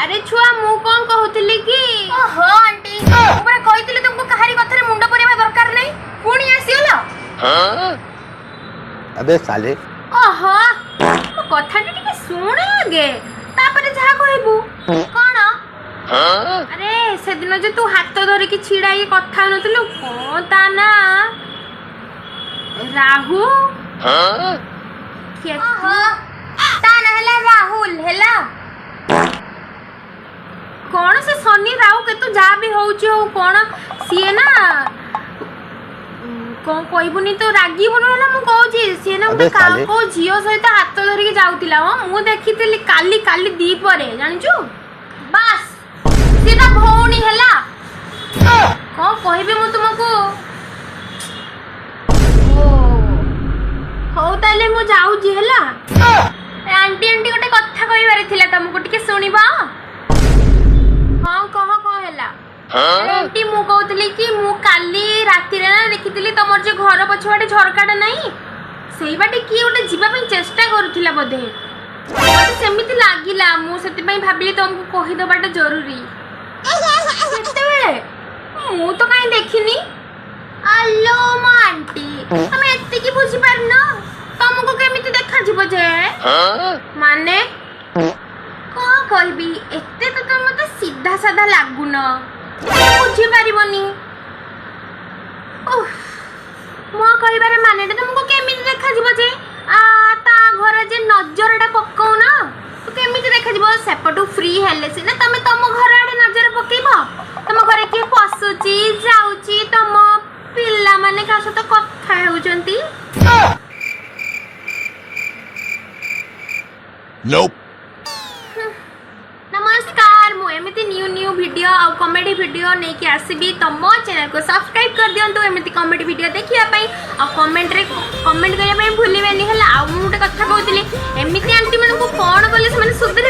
ଆରେ ଛୁଆ, ମୁଁ କଣ କହୁଥିଲି କି? ଓହୋ ଆଣ୍ଟି, ମୁଁ ପରା କହିଥିଲି ତୁମକୁ କାହାରି କଥାରେ ମୁଣ୍ଡ ପୁରେଇବା ଦରକାର ନାହିଁ, ପୁଣି ଆସିଗଲ। अबे साले। ଓହୋ, ମୋ କଥାଟା ଟିକେ ଶୁଣ ଆଗେ, ତାପରେ ଯାହା କହିବୁ। କଣ? ଆରେ ସେଦିନ ଯେ ତୁ ହାତ ଧରିକି ଛିଡା ହେଇକି କଥା ହଉନଥିଲୁ, କଣ ତା ନା? ରାହୁ? ଓହୋ, ତା ନା ହେଲା ରାହୁଲ। ହେଲା କଣ ସେ ଶନି ରାହୁ କେତୁ ଯାହା ବି ହଉଛି ହଉ, କଣ ସିଏ ନା କଣ କହିବୁନି ତ, ରାଗିବୁନି ହେଲା, ମୁଁ କହୁଛି। ସିଏ ନା ଗୋଟେ अबे साले। କୋଉ ଝିଅ ସହିତ ହାତ ଧରିକି ଯାଉଥିଲା। ହଁ, ମୁଁ ଦେଖିଥିଲି କାଲି କାଲି ଦିପହରେ, ଜାଣିଛୁ? ବାସ୍, ସିଏ ତା ଭଉଣୀ ହେଲା। କଣ କହିବି ମୁଁ ତୁମକୁ? ଓ ହଉ, ତାହେଲେ ମୁଁ ଯାଉଛି ହେଲା। ଆଣ୍ଟି, ଆଣ୍ଟି, ଗୋଟେ କଥା କହିବାର ଥିଲା ତମକୁ, ଟିକେ ଶୁଣିବ? ହଁ, କହ, କଣ ହେଲା? ଆଣ୍ଟି, ମୁଁ କହୁଥିଲି କି ମୁଁ କାଲି ରାତିରେ ନା ଦେଖିଥିଲି, ତମର ଯୋଉ ଘର ପଛପଟେ ଝରକାଟା ନାହିଁ, ସେଇ ବାଟେ କିଏ ଗୋଟେ ଯିବା ପାଇଁ ଚେଷ୍ଟା କରୁଥିଲା ବୋଧେ। ମତେ ସେମିତି ଲାଗିଲା, ମୁଁ ସେଥିପାଇଁ ଭାବିଲି ତମକୁ କହିଦବାଟା ଜରୁରୀ। କେତେବେଳେ? ମୁଁ ତ କାହିଁ ଦେଖିନି। ଆଲୋ ମୋ ଆଣ୍ଟି, ତମେ ଏତିକି ବୁଝିପାରୁନ? ତମକୁ କେମିତି ଦେଖାଯିବ ଯେ? ମାନେ କଣ କହିବି, ଏତେ ତ ତମେ ମତେ ସିଧା ସାଧା ଲାଗୁନ, ଏତେ ବୁଝିପାରିବନି। ଉଫ୍, ମୋ କହିବାର ମାନେଟା ତମକୁ କେମିତି ଦେଖାଯିବ ଯେ ତା ଘର ଯେ ନଜରଟା ପକଉନ ତ କେମିତି ଦେଖାଯିବ? ସେପଟୁ ଫ୍ରି ହେଲେ ସିନା ତମେ ତମ ଘର ଆଡେ ନଜର ପକେଇବ। ତମ ଘରେ କିଏ ପଶୁଛି ଯାଉଛି, ତମ ପିଲାମାନେ କାହା ସହିତ କଥା ହେଉଛନ୍ତି। Nope. ନମସ୍କାର। ମୁଁ ଏମିତି ନ୍ୟୁ ନ୍ୟୁ ଭିଡ଼ିଓ ଆଉ କମେଡ଼ି ଭିଡ଼ିଓ ନେଇକି ଆସିବି, ତ ମୋ ଚ୍ୟାନେଲକୁ ସବସ୍କ୍ରାଇବ୍ କରିଦିଅନ୍ତୁ ଏମିତି କମେଡ଼ି ଭିଡ଼ିଓ ଦେଖିବା ପାଇଁ। ଆଉ କମେଣ୍ଟରେ କମେଣ୍ଟ କରିବା ପାଇଁ ଭୁଲିବେନି ହେଲା। ଆଉ ମୁଁ ଗୋଟେ କଥା କହୁଥିଲି, ଏମିତି ଆଣ୍ଟିମାନଙ୍କୁ କ'ଣ କଲେ ସେମାନେ ସୁଧୁରି